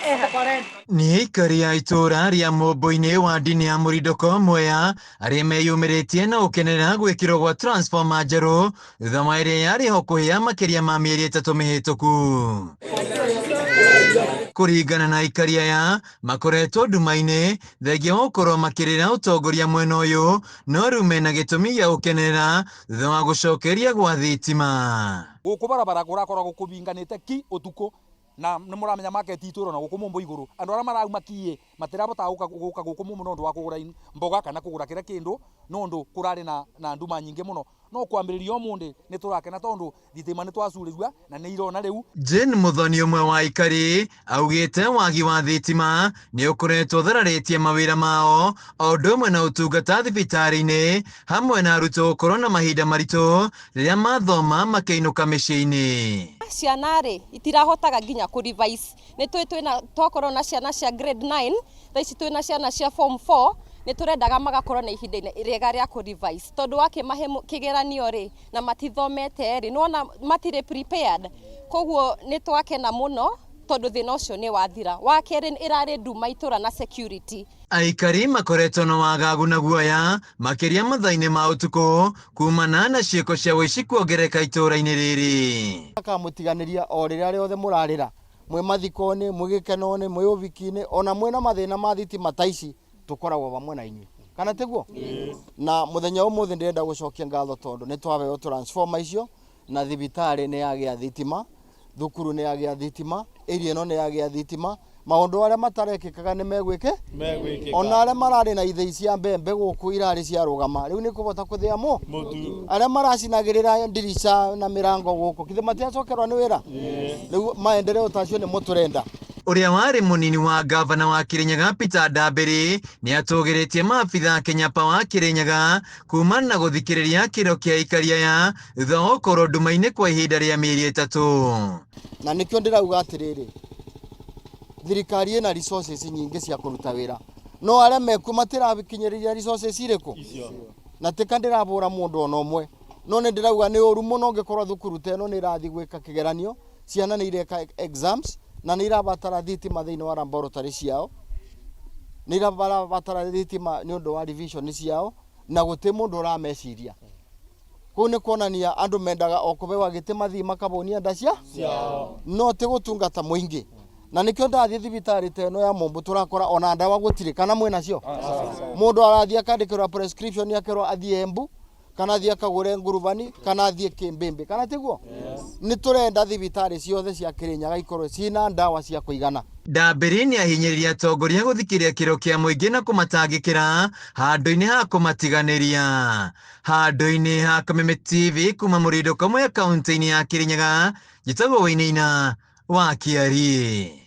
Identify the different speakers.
Speaker 1: Nĩ aikari a itũũra rĩa Mũmbũ-inĩ wa ndini ya Mũrindũko Mwea arĩa meyumĩrĩtie na gũkenerera gwĩkĩrwo gwa transformer njerũ thutha wa ĩrĩa yarĩ ho kũhĩa makĩria ma mĩeri 3 mĩhĩtũku. Kũringana na aikari aya makoretwo nduma-inĩ thengia wa gũkorwo makĩrĩra ũtongoria mwena ũyũ no rĩu mena gĩtũmi gĩa gũkenerera thutha wa gũcokeria gwa thitima.
Speaker 2: Gũkũ barabara kũrakoragwo kũbinganĩte ki ũtukũ na nĩ mũramenya market itũ ĩrona gũkũ Mũmbũ igũrũ andũ arĩa marauma kiĩ matirabota gũka gũkũ Mũmbũ nĩ ũndũ wa kũgũra mboga kana kũgũra kĩrĩa kĩndũ nĩ ũndũ kũrarĩ na nduma nyingĩ mũno no kwambĩrĩria ũmũthĩ nĩ tũrakena tondũ thitima nĩ twacurĩrua na nĩ irona rĩu.
Speaker 1: Jane Muthoni ũmwe wa aikari augĩte wagi wa thitima nĩ ũkoretwo ũthararĩtie mawĩra mao o ũndũ ũmwe na ũtungata thibitarĩ-inĩ hamwe na arutwo gũkorwo na mahinda maritũ rĩrĩa mathoma makĩinũka mĩciĩ-inĩ.
Speaker 3: Ciana rĩ itirahotaga nginya kũ revise nĩ tũĩ twĩna twakorwo na ciana cia grade 9 thaa ici twĩna ciana cia form 4 nĩ tũrendaga magakorwo na ihinda rĩega rĩa kũ revise tondũ wakĩmahe kĩgeranio rĩ na matithomete rĩ nĩwona matirĩ prepared koguo nĩ twakena mũno tondũ thĩna ũcio nĩ wathira. Wa kerĩ ĩrarĩ nduma itũra na security.
Speaker 1: Aikari makoretwo na wagagu na guoya makĩria mathaa-inĩ ma ũtukũ kumana na ciĩko cia ũici kuongerereka itũũra-inĩ rĩrĩ.
Speaker 4: Akamũtiganĩria o rĩrĩa rĩothe mũrarĩra mwĩ mathiko-inĩ, mwĩ gĩkeno-inĩ, mwĩ ũhiki-inĩ, ona mwĩna mathĩna ma thitima ta ici tũkoragwo hamwe na inyuĩ, kana tiguo? Na mũthenya ũmũthĩ ndĩrenda gũcokia ngatho tondũ nĩ twaheo transformer icio na thibitarĩ nĩ yagĩa thitima, thukuru nĩ yagĩa thitima, area ĩno nĩ yagĩa thitima, maũndũ arĩa matarekĩkaga nĩ megwĩke, ona arĩa mararĩ na ithĩi cia mbembe gũkũ irarĩ ciarũgama rĩu nĩ kũhota kũthĩa mũtu, arĩa maracinagĩrĩra ndirica na mĩrango gũkũ githĩ matiacokerwo nĩ wĩra? Rĩu maendeleo ta acio nĩmo tũrenda.
Speaker 1: Ũrĩa warĩ mũnini wa ngavana wa Kirinyaga Peter Ndambĩri nĩ atũgĩrĩtie maabitha a Kenya Power Kirinyaga kumana na gũthikĩrĩria kĩrĩro kĩa aikari aya thutha wa gũkorwo nduma-inĩ kwa ihinda rĩa mĩeri 3.
Speaker 4: Na nĩkĩo ndĩrauga atĩrĩrĩ, thirikari ĩna resources nyingĩ cia kũruta wĩra, no arĩa mekuo matirakinyĩrĩria resources irĩkũ? Na tika ndĩrabũra mũndũ ona ũmwe, no nĩ ndĩrauga nĩ ũru mũno ũngĩkorwo thukuru ta ĩno nĩ ĩrathiĩ gwĩka kĩgeranio, ciana nĩ ireka exams na nĩ irabatara thitima thĩinĩ wa laboratory ciao, nĩ irabatara thitima nĩ ũndũ wa revision ciao, na gũtirĩ mũndũ ũrameciria. Kũu nĩ kuonania andũ mendaga o kũbewa gĩtĩ mathiĩ makabũnia nda cia no ti gũtungata mũingĩ. Na nĩkĩo ndathiĩ thibitarĩ ta ĩno ya Mũmbũ tũrakora ona ndawa gũtirĩ, kana mwĩna cio? Mũndũ arathiĩ akandĩkĩrwo prescription akerwo athiĩ Embu, kana athiĩ akagũre ngurubani, kana athiĩ Kĩmbĩmbĩ, kana tiguo? Nĩ tũrenda thibitarĩ ciothe cia Kĩrĩnyaga ikorwo ciĩna ndawa cia kũigana.
Speaker 1: Ndambĩri nĩ ahinyĩrĩria atongoria gũthikĩrĩria kĩrĩro kĩa mũingĩ na kũmatangĩkĩra handũ-inĩ ha kũmatiganĩria. Handũ-inĩ ha Kameme TV kuma Mũrindũko Mwea kaunti-inĩ ya Kĩrĩnyaga, njĩtagwo Wainaina wa Kĩari.